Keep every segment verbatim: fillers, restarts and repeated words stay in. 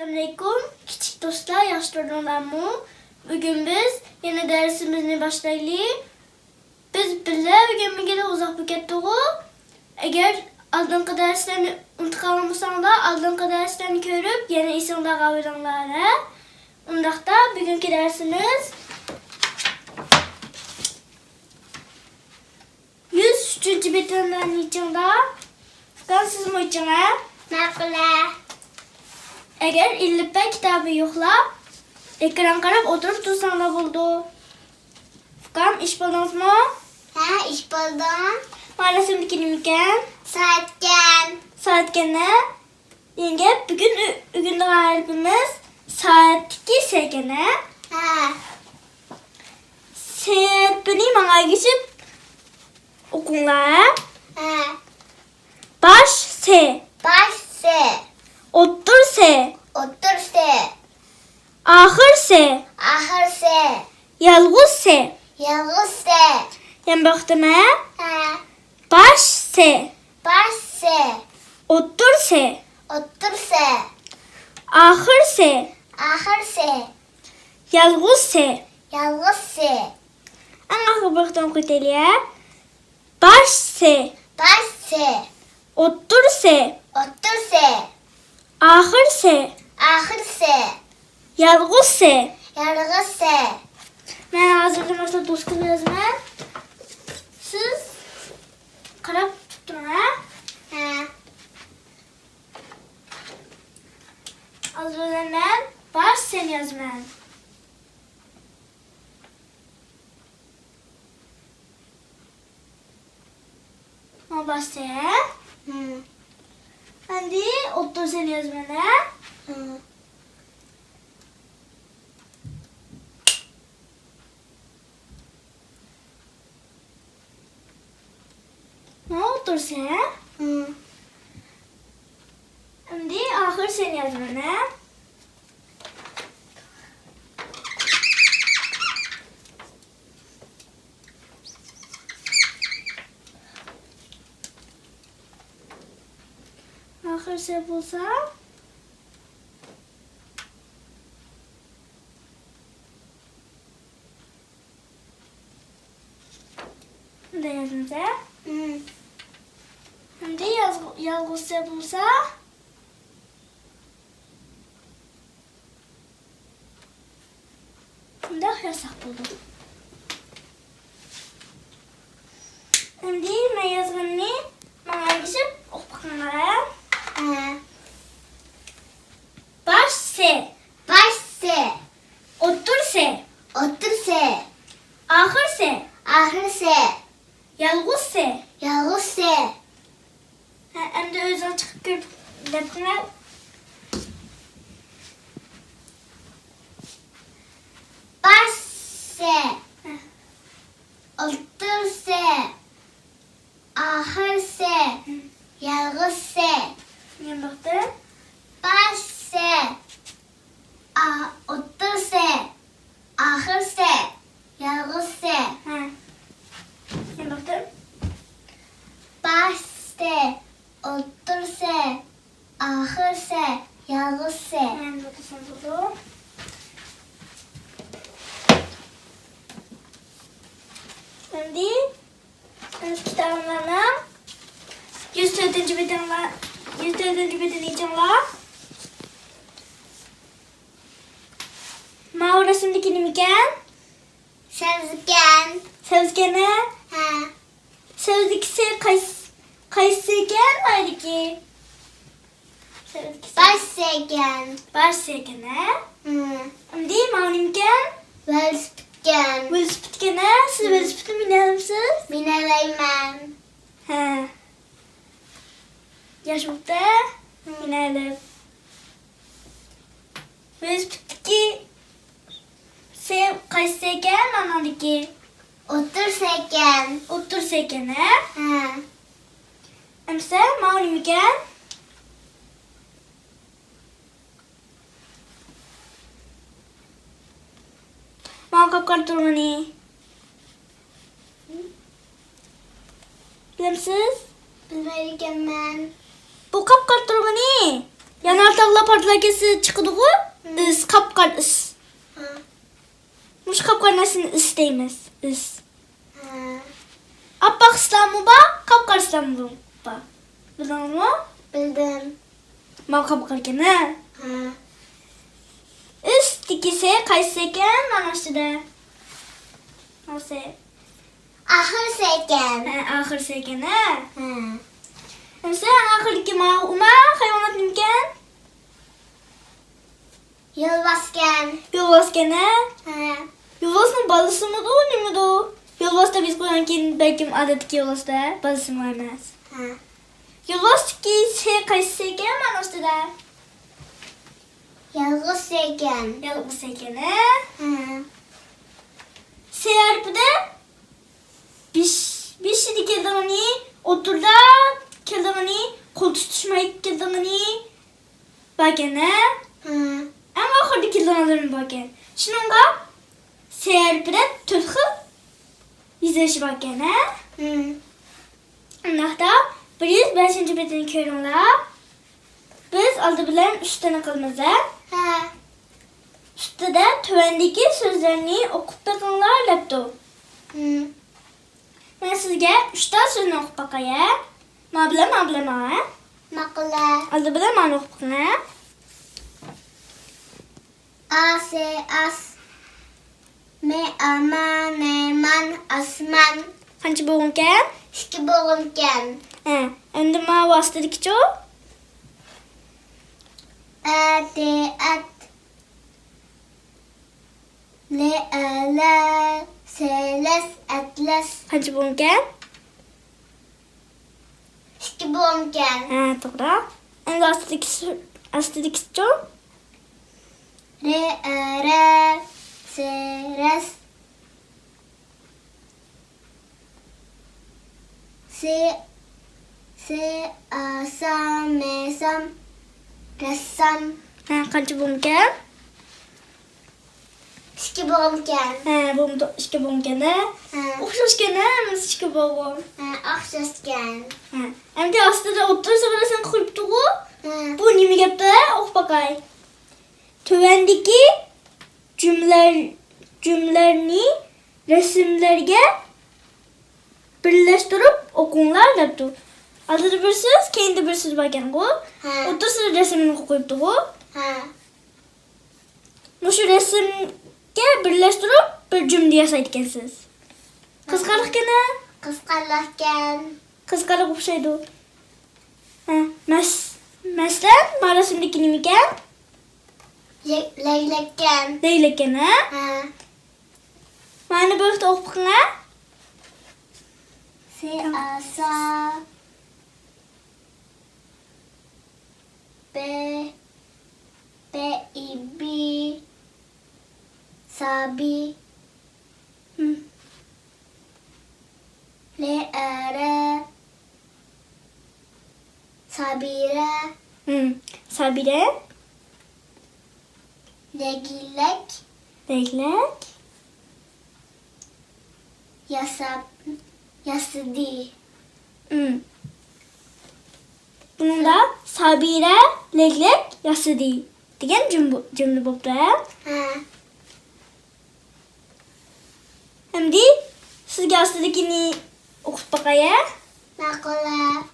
ئەسسالامۇئەلەيكۇم، كىچىك دوستلار، ياخشى تۇردۇڭلارمۇ؟ بۈگۈن بىز يەنە دەرسىمىزنى باشلايلى. بىز بىللە ئۆگەنمىگىلى ئۇزاق بولۇپ كەتتىغۇ. ئەگەر ئالدىنقى دەرسلەرنى ئۇنتۇپ قالغان بولساڭلار، ئالدىنقى دەرسلەرنى كۆرۈپ، يەنە ئېسىڭلارغا ئاۋىلىڭلار، ھە؟ ئۇنداقتا بۈگۈنكى دەرسىمىز يۈز ئۈچىنچى بېتىڭلارنى ئېچىڭلار. ئۇكام، سىزمۇ ئېچىڭ، ھە؟ ماقۇلە. ئەگەر ئېلىپبە كىتابى يوقلار، ئېكران قاراپ ئولتۇرۇپ تۇرساڭلار بولىدۇ. ئۇكام، ئېچىپ بولدىڭىزمۇ؟ ھە، ئېچىپ بولدۇم. مانا رەسىمدىكى نېمىكەن؟ سائەتكەن. سائەتكەن، ھە؟ دېگەن گەپ، بۈگۈن ئۆ-، ئۆگىنىدىغان ھەرپىمىز سائەتتىكى سەكەن، ھە؟ ھە. سەپىنى ماڭا ئەگىشىپ ئوقۇڭلار، ھە؟ ھە. باش سە. باش سە. ئوتتۇر سە. ئوتتۇر سە. ئاخىر سە. ئاخىر سە. يالغۇز سە. يالغۇز سە. يەنە بىر قېتىم، ھە؟ ھە. باش سە. باش سە. ئوتتۇر سە. ئوتتۇر سە. ئاخىر سە. ئاخىر سە. يالغۇز سە. يالغۇز سە. ئەڭ ئاخىرى بىر قېتىم ئوقۇۋېتەيلى، ھە؟ باش سە. باش سە. ئوتتۇر سە. ئوتتۇر سە. ئاخىر سە. ئاخىر سە. يالغۇز سە. يالغۇز سە. مەن ھازىردىن باشلاپ دوسكىغا يازىمەن. سىز قاراپ تۇتۇپ تۇرۇڭ، ھە؟ ھە. ھازىر مەن باش سەنى يازىمەن. مانا باش سەن. ھە. ئەمدى ئوتتۇرا سەنى يازىمەن، ھە؟ ھە. مانا ئوتتۇرا سەن. ھە. ئەمدى ئاخىر سەنى يازىمەن، ھە؟ ئاخىر سەن بولسا، مۇنداق يازىمىز، ھە؟ ھە. ئەمدى يالغۇز سەن بولسا، مۇنداق يازساق بولىدۇ. ئەمدى مەن يازغىنىنى ماڭا ئەگىشىپ ئوقۇپ بېقىڭلار، ھە؟ ھە. باش سە. باش سە. ئوتتۇر سە. ئوتتۇر سە. ئاخىر سە. ئاخىر سە. يالغۇز سە. يالغۇز سە. ھە، ئەمدى ئۆزۈڭ چىقىپ كۆرۈپ دەپ قويۇڭ. باش سە. ھە. ئوتتۇر سە. ئاخىر سە. ھە. يالغۇز سە. يەنە بىر قېتىم. باش سە. ئا-، ئوتتۇرىسى، ئاخىرسى، يالغۇزسى. ھە. يەنە بىر قېتىم. باشسى، ئوتتۇرىسى، ئاخىرسى، يالغۇزسى. يەنە بىر قېتىم بولىدۇ. ئەمدى ئۆز كىتابىڭلارنىڭ يۈز تۆتىنچى بېتىڭلار، يۈز تۆتىنچى بېتىنى ئېچىڭلار. ماۋۇ رەسىمدىكى نېمىكەن؟ سەۋزىكەن. سەۋزىكەن، ھە؟ ھە. سەۋزىكىسى قايسى، قايسىكەن مايدىكى؟ باش سەكەن. باش سەكەن، ھە؟ ھە. ئەمدى ماۋۇ نېمىكەن؟ ۋېلىسىپىتكەن. ۋېلىسىپىتكەن، ھە؟ سىز ھە. ۋېلىسىپىتنى مىنەلەمسىز؟ مىنەلەيمەن. ھە. ياخشى بوپتۇ. ھە. مىنەلەپ. ۋېلىسىپىتتىكى سەن قايسى سەكەن مانىڭدىكى؟ ئوتتۇرا سەكەن. ئوتتۇرا سەكەن، ھە؟ ھە. ئەمسە ماۋۇ نېمىكەن؟ ماۋۇ قاپقارا تۇرغىنى. بىلەمسىز؟ بىلمەيدىكەنمەن. بۇ قاپقارا تۇرغىنى. يانار تاغلار پارتلاپ كەتسە چىقىدىغۇ؟ ئىس، قاپقارا ئىس. مۇشۇ قاپقارا نەرسىنى ئىس دەيمىز. ئىس. ئاپئاق ئىسلارمۇ بار، قاپقارا ئىسلارمۇ بار. بىلدىڭىزمۇ؟ بىلدىم. ماۋۇ قاپقارا ئىكەن، ھە؟ ئىستىكىسى قايسى ئىكەن؟ مانا ئۈستىدە. ماۋۇسى. ئاخىرسى ئىكەن. ھە، ئاخىرسى ئىكەن، ھە؟ ھە. ئەمسە ئەڭ ئاخىرىدىكى ماۋۇ ئوماق ھايۋانات نېمىكەن؟ يولۋاسكەن. يولۋاسكەن، ھە؟ ھە. يولۋاسنىڭ بالىسىمىدۇ، نېمىدۇ؟ يولۋاس دەپ يېزىپ قويغانكىن، بەلكىم ئادەتتىكى يولۋاس-دە، بالىسىمۇ ئەمەس. ھە. يولۋاستىكى سې قايسىسى ئىكەن مانا ئۈستىدە؟ يالغۇز سې ئىكەن. يالغۇز سې ئىكەن، ھە؟ ھە. سې ھەرپىدە بېش، بېشىدا كېلىدىغىنى، ئوتتۇرىدا كېلىدىغىنى، قول تۇتۇشماي كېلىدىغىنى، باركەن، ھە؟ ھە. ئەڭ ئاخىرىدا كېلىدىغانلىرىمۇ باركەن. شۇنىڭغا سې ھەرپىدە تۆت خىل يېزىلىشى باركەن، ھە؟ ھە. ئۇنداقتا بىر يۈز بەشىنچى بېتىنى كۆرۈڭلار. بىز ئالدى بىلەن ئۈستىنى قىلىمىز، ھە؟ ھە. ئۈستىدە تۆۋەندىكى سۆزلەرنى ئوقۇپ بېقىڭلار دەپتۇ. ھە. مەن سىزگە ئۈچ تال سۆزنى ئوقۇپ باقاي، ھە؟ ما بىلەن، ما بىلەن، ما، ھە؟ ماقۇل. ئالدى بىلەن مانى ئوقۇپ بېقىڭ، ھە؟ ئا سې ئاس. مې ئا ما نې مان، ئاسمان. قانچە بوغۇمكەن؟ ئىككى بوغۇمكەن. ھە، ئەمدى ما ۋاسىتىدىكىچۇ؟ ئە تې ئەت. لې ئە لە، سې لەس، ئەتلەس. قانچە بوغۇمكەن؟ ئىككى بوغۇمكەن. ھە، توغرا. ئەمدى ئاستىدىكى سۆ-، ئاستىدىكىچۇ؟ رې ئە رە، سې رەس. سې، سې ئا سا، مې سام، رەسسام. ھە، قانچە بوغۇمكەن؟ ئىككى بوغۇمكەن. ھە، بوغۇم، ئىككى بوغۇمكەن، ھە؟ ھە. ئوخشاشكەن، ھە، ھەممىسى ئىككى بوغۇم. ھە، ئوخشاشكەن. ھە. ئەمدى ئاستىدا ئوتتۇرىسىغا رەسىم قويۇپتۇغۇ؟ ھە. بۇ نېمە گەپتۇ، ھە؟ ئوقۇپ باقاي. تۆۋەندىكى جۈملە-، جۈملىلەرنى رەسىملەرگە بىرلەشتۈرۈپ ئوقۇڭلار دەپتۇ. ئالدىدا بىر سۆز، كەينىدە بىر سۆز باركەنغۇ؟ ھە. ئوتتۇرىسىدا رەسىمنى قويۇپتۇغۇ؟ ھە. مۇشۇ رەسىمگە بىرلەشتۈرۈپ بىر جۈملە ياسايدىكەنسىز. قىزىقارلىقكەن ھە؟ قىزىقارلىقكەن. قىزىقارلىق ئوخشايدۇ. ھە، مەس-، مەسىلەن، ما رەسىمدىكى نېمىكەن؟ لەگ-، لەگلەككەن. لەگلەككەن ھە؟ ھە. مانا بىر قېتىم ئوقۇپ بېقىڭ ھە؟ سې ئا سا. بې، بې ئى بى، سابى. ھىم. لې ئە رە، سابىرە. ھىم. سابىرە. لەگلەك. لەگلەك. ياساپ، ياسىدى. ھىم. بۇنىڭدا سابىرە لەگلەك ياسىدى دېگەن جۈم-، جۈملە بوپتۇ ھە؟ ھە. ئەمدى سىزگە ئاستىدىكىنى ئوقۇپ باقاي ھە؟ ماقۇل ھە.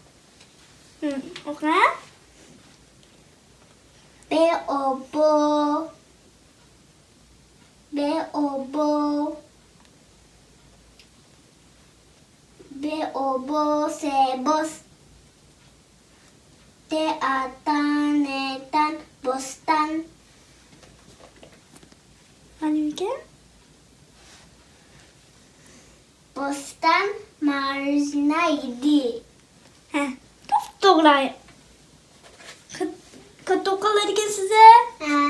ھىم، ئوقۇڭ ھە. بې ئو بو. بې ئو بو. بې ئو بو سې بوس. تې ئا تا نې تان، بوستان. ھا، نېمىكەن؟ بوستان مارژنا يېدى. ھە، توپتوغرا. كات-، كاتتا ئوقۇغانلار ئىكەنسىز ھە؟ ھە.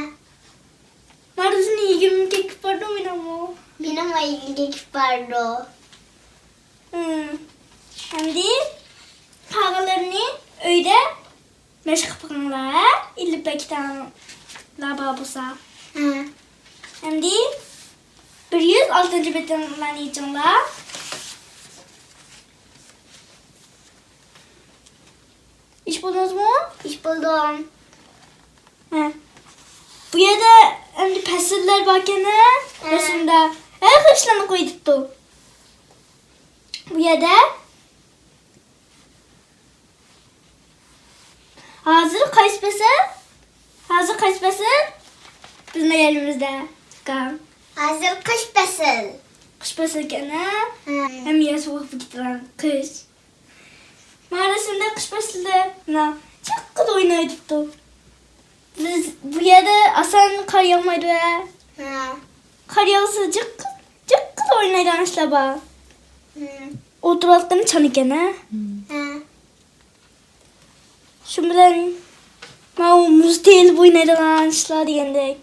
مارژنا يېگۈم كېلىپ بارىدۇ مېنىڭمۇ. مېنىڭمۇ يېگۈم كېلىپ بارىدۇ. ھىم. ئەمدى قالغانلىرىنى ئۆيدە مەشىق قىلىپ بېقىڭلار، ھە؟ ئېلىپبە كىتابلار بار بولسا. ھە. ئەمدى بىر يۈز ئالتىنچى بېتىڭلارنى ئېچىڭلار. ئېچىپ بولدىڭىزمۇ؟ ئېچىپ بولدۇم. ھە. بۇ يەردە ئەمدى پەسىللەر باركەن، ھە؟ ھە. رەسىمدە ھەر خىل ئىشلارنى قويۇۋېتىپتۇ. بۇ يەردە ھازىر قايسى پەسىل؟ ھازىر قايسى پەسىل؟ بىزنىڭ يېنىمىزدا، ئۇكام. ھازىر قىش پەسىل. قىش پەسىل ئىكەن، ھە؟ ھە. ھەممە يەر سوغۇق بولۇپ كېتىدىغان قىش. مانا رەسىمدە قىش پەسلىدە، مانا، جىققىدە ئويناۋېتىپتۇ. بىز بۇ يەردە ئاسان قار ياغمايدۇ، ھە؟ ھە. قار ياغسا جىققىدە، جىققىدە ئوينايدىغان ئىشلار بار. ھە. ئولتۇرۇۋاتقىنى چان ئىكەن، ھە؟ ھە. شۇ بىلەن ماۋۇ مۇز تېيىلىپ ئوينايدىغان ئىشلار دېگەندەك.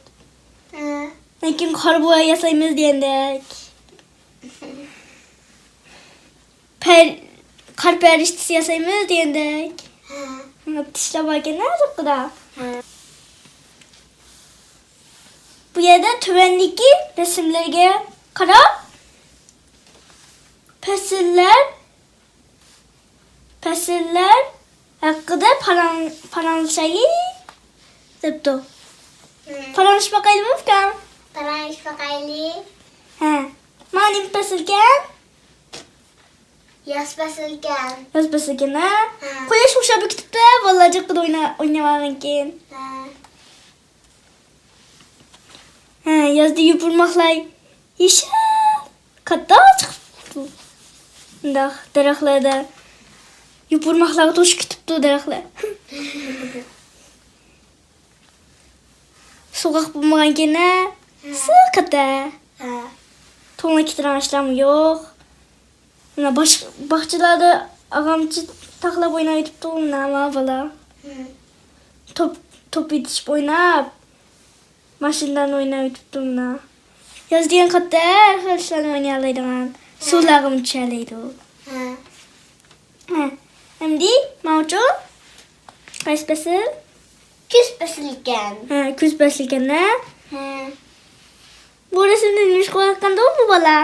ھە. لېكىن قار بويا ياسايمىز دېگەندەك. پەر-، قار پەرىشتىسى ياسايمىز دېگەندەك. ھە. ئىشلار باركەن، ھە، جىققىدا. ھە. بۇ يەردە تۆۋەندىكى رەسىملەرگە قاراپ، پەسىللەر پەسىللەر ھەققىدە پاراڭ-، پاراڭلىشايلى دەپتۇ. ھىم. پاراڭلىشىپ باقايلىمۇ، ئۇكام؟ پاراڭلىشىپ باقايلى. ھە. مانا نېمە پەسىلكەن؟ ياز پەسىلكەن. ياز پەسىلكەن، ھە؟ ھە. قۇياش ئوخشاپ كېتىپتۇ، بالىلار جىققىدە ئوينا-، ئويناۋالغانكەن. ھە. ھە، يازدا يوپۇرماقلار يېشىل، كاتتا چىقىپتۇ. مۇنداق دەرەخلەردە يوپۇرماقلارغا توشۇپ كېتىپتۇ دەرەخلەر. سوغۇق بولمىغانكەن، ھە؟ ھە. ئىسسىق كاتتا. ھە. توڭلاپ كېتىدىغان ئىشلارمۇ يوق. مانا باش-، باغچىلاردا ئاغامچە تاقلاپ ئويناۋېتىپتۇ، مانا، مانا بالا. ھىم. توپ، توپ ئېتىشىپ ئويناپ، ماشىنىلارنى ئويناۋېتىپتۇ، مانا. ياز دېگەن قاتتىق ھەر خىل ئىشلارنى ئوينىيالايدىغان، ھە. سۇلارغىمۇ چۈشەلەيدۇ. ھە. ھە. ئەمدى ماۋۇچۇ قايسى پەسىل؟ كۈز پەسلىكەن. ھە، كۈز پەسلىكەن، ھە؟ ھە. بۇ رەسىمدە نېمە ئىش قىلىۋاتقاندۇ بۇ بالا؟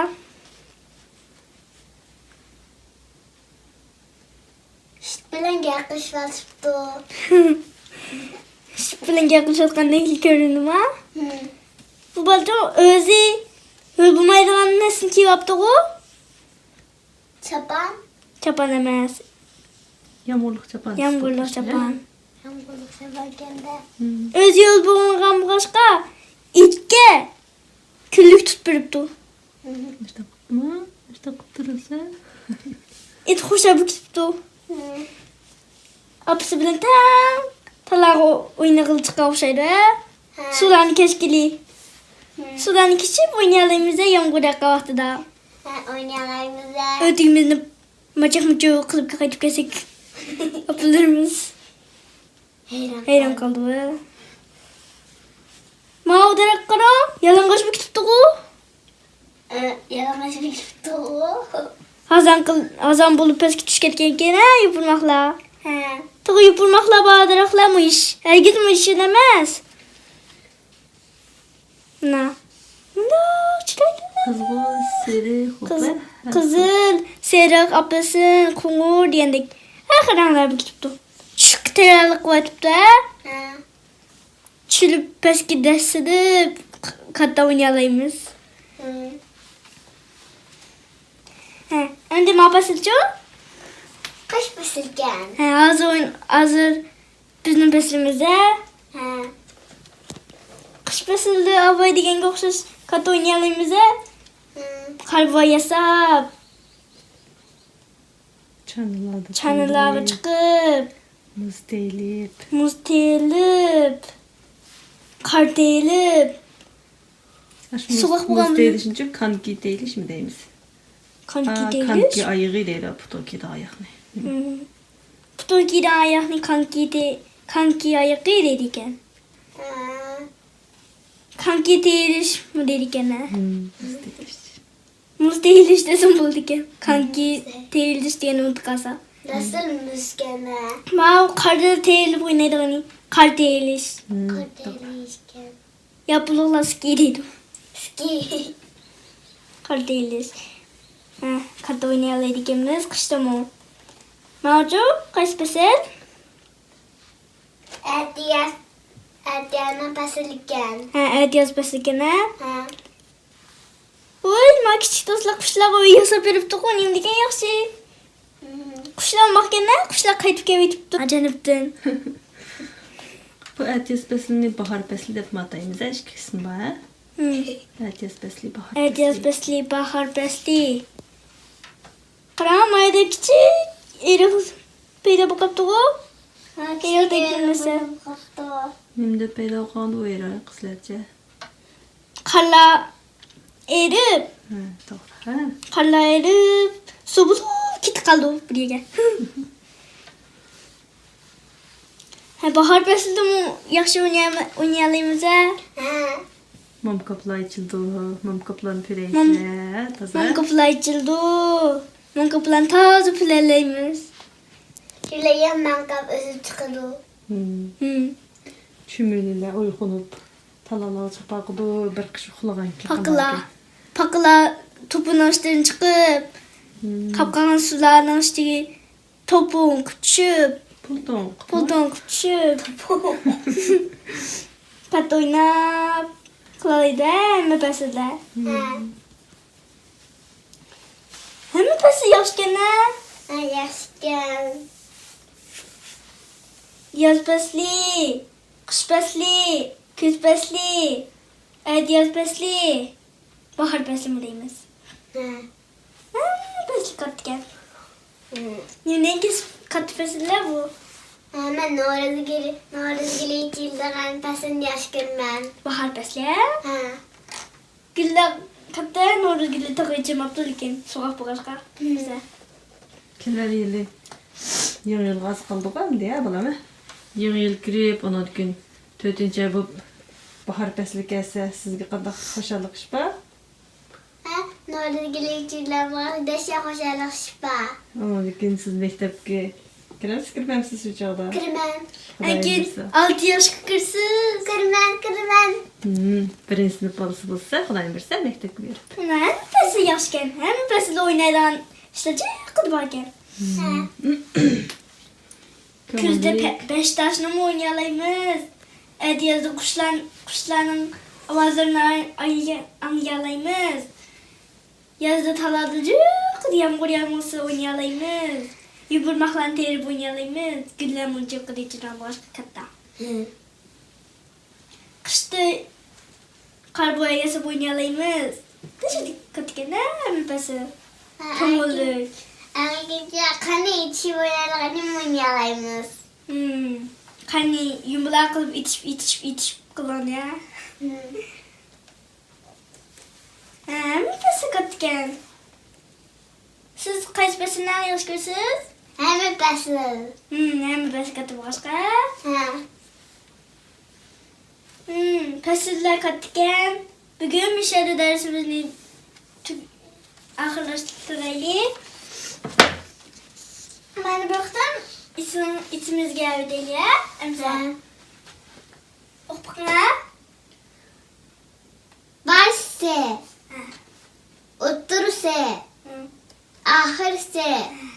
ئىت بىلەن گەپ قىلىشىۋاتىپتۇ. ئىت بىلەن گەپ قىلىشىۋاتقاندەك كۆرۈندىمۇ؟ ھىم. بۇ بالىچۇ ئۆزى ھۆل بولمايدىغان نەرسىنى كىيىۋاپتىغۇ؟ چاپان؟ چاپان ئەمەس. يامغۇرلۇق چاپان. يامغۇرلۇق چاپان. يامغۇرلۇق چاپان ئىكەن-دە. ھىم. ئۆزى ھۆل بولغان بولغاچقا، ئىتكە كۈنلۈك تۇتۇپ بېرىپتۇ. مۇشتاق قىپتۇ، مۇشتاق قىپتۇ دېسە. ئىت خۇشال بولۇپ كېتىپتۇ. ھىم. ئاپىسى بىلەن تەڭ تالاغا ئوينىغىلى چىققان ئوخشايدۇ، ھە؟ ھە. سۇلارنى كەچكىلى. ھىم. سۇلارنى كېچىپ ئوينىيالايمىز، يامغۇر ياغقان ۋاقتىدا. ھە، ئوينىيالايمىز. ئۆتۈكىمىزنى ماچاق مۇچۇ قىلىپ قايتىپ كەلسەك، ئاپىلىرىمىز ھەيران ھەيران قالدى. قالدى. ماۋۇ دەرەخ قارا، يالىڭاچ بولۇپ كېتىپتىغۇ. ئە، يالىڭاچ بولۇپ كېتىپتىغۇ. ھازان قىل-، ھازان بولۇپ پەسكە چۈشۈپ كەتكەنكەن، ھە، يوپۇرماقلار. ھە. تېخى يوپۇرماقلار بار دەرەخلەرمۇ يېش-، ھەرگىزمۇ يېشىل ئەمەس. مانا. مۇنداق چىرايلىق. قىزغۇ، سېرىق، قىز-، ھە، قىزىل، سېرىق، ئاپېلسىن، قوڭۇر دېگەندەك ھەر خىل رەڭلەر بولۇپ كېتىپتۇ. چۈشكە تەييارلىق قىلىۋېتىپتۇ، ھە؟ چۈشۈرۈپ پەسكە دەسسىلىپ ق-، كاتتا ئوينىيالايمىز. ھىم. ھە، ئەمدى ما پەسىلچۇ؟ قىش پەسلىكەن. ھە، ھازىر ئوين-، ھازىر بىزنىڭ پەسلىمىزدە. ھە. قىش پەسلىدە ئاباي دېگەنگە ئوخشاش كاتتا ئوينىيالايمىز ھە. ھىم. قار بويا ياساپ. چانىلاردا چانىلارغا تېيىلىپ، چىقىپ. مۇز تېيىلىپ. مۇز تېيىلىپ. قار تېيىلىپ. ئاشۇ مۇز، سوغۇق مۇز بولغان بىلەن تېيىلىشنىچۇ كانكى تېيىلىشمۇ دەيمىز؟ كانكى ئا، تېيىلىش؟ كانكى ئايىغى دەيدۇ، پۇتىغا كىيىدىغان ئاياقنى. ھىم. پۇتىغا كىيىدىغان ئاياقنى كانكى تې-، كانكى ئايىغى دەيدىكەن. ھە. كانكى تېيىلىشمۇ دەيدىكەن ھە. ھىم، مۇز تېيىلىش. مۇز تېيىلىش دېسەم بولىدىكەن. كانكى مۇز تېيىلىش دېگەننى ئۇنتۇپ قالسا. نەسىل مۇزكەن ھە. ماۋۇ قاردا تېيىلىپ ئوينايدىغىنى. قار تېيىلىش. ھىم، قار توغرا. تېيىلىشكەن. ياپونلۇقلار سكى دەيدۇ. سكى. قاردا ئېلىش. ھە، كاتتا ئوينىيالايدىكەنمىز قىشتىمۇ. ماۋۇچۇ، قايسى پەسىل؟ ئەتىياز. ئەتىيازنىڭ پەسلى ئىكەن. ھە، ئەتىياز پەسلى ئىكەن، ھە؟ ھە. ۋوي، ما كىچىك دوستلار قۇشلارغا ئۆي ياساپ بېرىپتۇقۇ، نېمىدېگەن ياخشى. مم. قۇشلار ئۇماقكەن-ھە، قۇشلار قايتىپ كېلىۋېتىپتۇ جەنۇبتىن. بۇ ئەتىياز پەسلىنى باھار پەسلى دەپمۇ ئاتايمىز-ھە، ئىككىسىنى بار-ھە؟ مم. ئەتىياز پەسلى، باھار پەسلى. ئەتىياز پەسلى، باھار پەسلى. قاراڭ، مايدا كىچىك ئېرىق پەيدا بولۇپ قاپتىغۇ. ھە، ئېرىق كىچىك ئېرىق دەيدۇ. پەيدا بولۇپ قاپتۇ. نېمىدە پەيدا بولغاندۇ ئۇ ئېرىق، قىزلارچە؟ قارلار ئېرىپ. ھە، توغرا. ھە. قارلار ئېرىپ، سۇ بولۇپ كېتىپ قالدى بىر يەرگە. ھە، باھار پەسلىدىمۇ ياخشى ئوينىيالماي-، ئوينىيالايمىز-ھە. ھە. موم قاپلار ئېچىلىدۇ، موم قاپلارنى موم-، پۈرەيسىلەر، تازا. موم قاپلار ئېچىلىدۇ. موم قاپلارنى تازا پۈرەيلەيمىز. شۇلار يەنە موم قاپ ئۆسۈپ چىقىدۇ. ھىم. ھىم. چۈمۈلىلەر ئويغىنىپ، تالالارغا چاپاقىدۇ، بىر قىش ئۇخلىغانكەن. پاقىلار. پاقىلار توپىنىڭ ئۈستىدىن چىقىپ، ھىم. قاپقالغان سۇلارنىڭ ئۈستىگە توپۇڭ چۈشۈپ، پۇلتۇڭ. پۇلتۇڭ چۈشۈپ، پات ئويناپ قىلالايدۇ ھەممە پەسىلدە. ھە. ھەممە پەسىل ياخشىكەن-ھە؟ ھە، ياخشىكەن. ياز پەسلى، قىش پەسلى، كۈز پەسلى، ئەتىياز پەسلى، باھار پەسلىمۇ دەيمىز. ھە. ھەممە پەسلى كاتتىكەن. ھە. نېمىنىڭكى كاتتا پەسىللەر بۇ؟ ھە، مەن نورۇز گۈلى، نورۇز گۈلى ئېچىلىدىغان پەسىلنى ياخشى كۆرىمەن. باھار پەسلى، ھە؟ ھە. گۈللەر كاتتا، نورۇز گۈلى تېخىچە چىماپتۇ، لېكىن سوغۇق بولغاچقا، ھە. بىزدە. كېلەر يىلى يېڭى يىلغا ئاز قالدۇق ئەمدى، ھە، بالام، ھە؟ يېڭى يىل كىرىپ، ئانان كېيىن تۆتىنچى ئاي بولۇپ باھار پەسلى كەلسە، سىزگە قانداق خۇشاللىق ئىش بار؟ ھە، نورۇز گۈلى ئېچىلىدىغان دەھشەت خۇشاللىق ئىش بار. ئاندىن كېيىن سىز مەكتەپكە كىرەمسىز، كىرمەمسىز شۇ چاغدا؟ كىرىمەن. خۇدايىم ئەكىن بۇيرۇسا. ئالتە ياشقا كىرسىز. كىرىمەن، كىرىمەن. ھىم، بىرىنچى سىنىپ بالىسى بولسا، خۇدايىم بۇيرۇسا مەكتەپكە بېرىپ. ھەممە پەسىل ياخشىكەن. ھەممە پەسىلدە ئوينايدىغان ئىشلار جىققىدە باركەن. ھىم. ھە. كۈزدە كۆڭۈللۈك. پە-، بەش تاشنىمۇ ئوينىيالايمىز. ئەتىيازدا قۇشلار، قۇشلارنىڭ ئاۋازلىرىنى ئاڭ-، ئاڭلىيالايمىز. يازدا تالادا جىققىدە يامغۇر ياغمىسا ئوينىيالايمىز. يوپۇرماقلارنى تېرىپ ئوينىيالايمىز. گۈللەرمۇ جىققىدە چىراغ بولغاچقا كاتتا. ھىم. قىشتا قار بوياق ياساپ ئوينىيالايمىز. تېخى كاتتىكەن ھەممە پەسىل. ھە، كۆڭۈللۈك. ئەڭ كېچە قارنى ئېتىشىپ ئوينايدىغان نېمە ئوينىيالايمىز. ھىم. قارنى يۇمىلاق قىلىپ ئېتىشىپ، ئېتىشىپ، ئېتىشىپ قىلغان يا. ھىم. ھە، ھەممە پەسىل كاتتىكەن. سىز قايسى پەسىلنى ئەڭ ياخشى كۆرىسىز؟ ھەممە پەسىل. ھىم، ھەممە پەسىل كاتتا بولغاچقا. ھە. ھىم، پەسىللەر كاتتىكەن. بۈگۈن مۇشۇ يەردە دەرسىمىزنى تۈگ-، ئاخىرلاشتۇرايلى. مانا بۇ قېتىم ئېسىڭ-، ئېسىمىزگە ئەۋېتەيلى، ھە، ئەمىسە. ھە. ئوقۇپ بېقىڭ، ھە. باشسى، ھە. ئوتتۇرىسى، ھە. ئاخىرسى، ھە.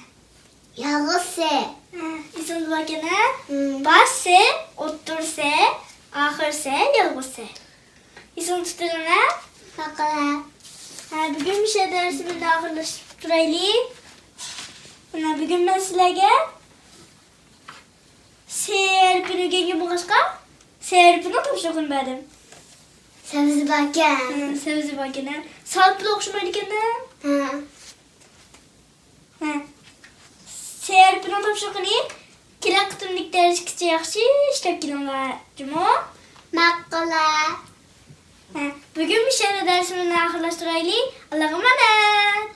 يالغۇزسى. ھە، ئېسىڭدە باركەن، ھە؟ ھىم. باشسى، ئوتتۇرىسى، ئاخىرسى، يالغۇزسى. ئېسىڭدە تۇتۇۋېلىڭ، ھە؟ ماقۇل. ھە، بۈگۈن مۇشۇ دەرسىمىزنى ئاخىرلاشتۇرايلى. مانا بۈگۈن مەن سىلەرگە س ھەرپىنى ئۆگەنگەن بولغاچقا، س ھەرپىنىڭ تاپشۇرۇقىنى بەردىم. سەۋزى باركەن. ھە، سەۋزى باركەن، ھە. سالپىلا ئوخشىمايدىكەن-دە. ھە. ھە. س ھەرپىنىڭ تاپشۇرۇقىنى كېلەر قېتىملىق دەرسكىچە ياخشى ئىشلەپ كېلىڭلار، جۇمۇ. ماقۇل. ھە، بۈگۈن مۇشۇ يەردە دەرسىمىزنى ئاخىرلاشتۇرايلى. ئاللاغا ئامانەت.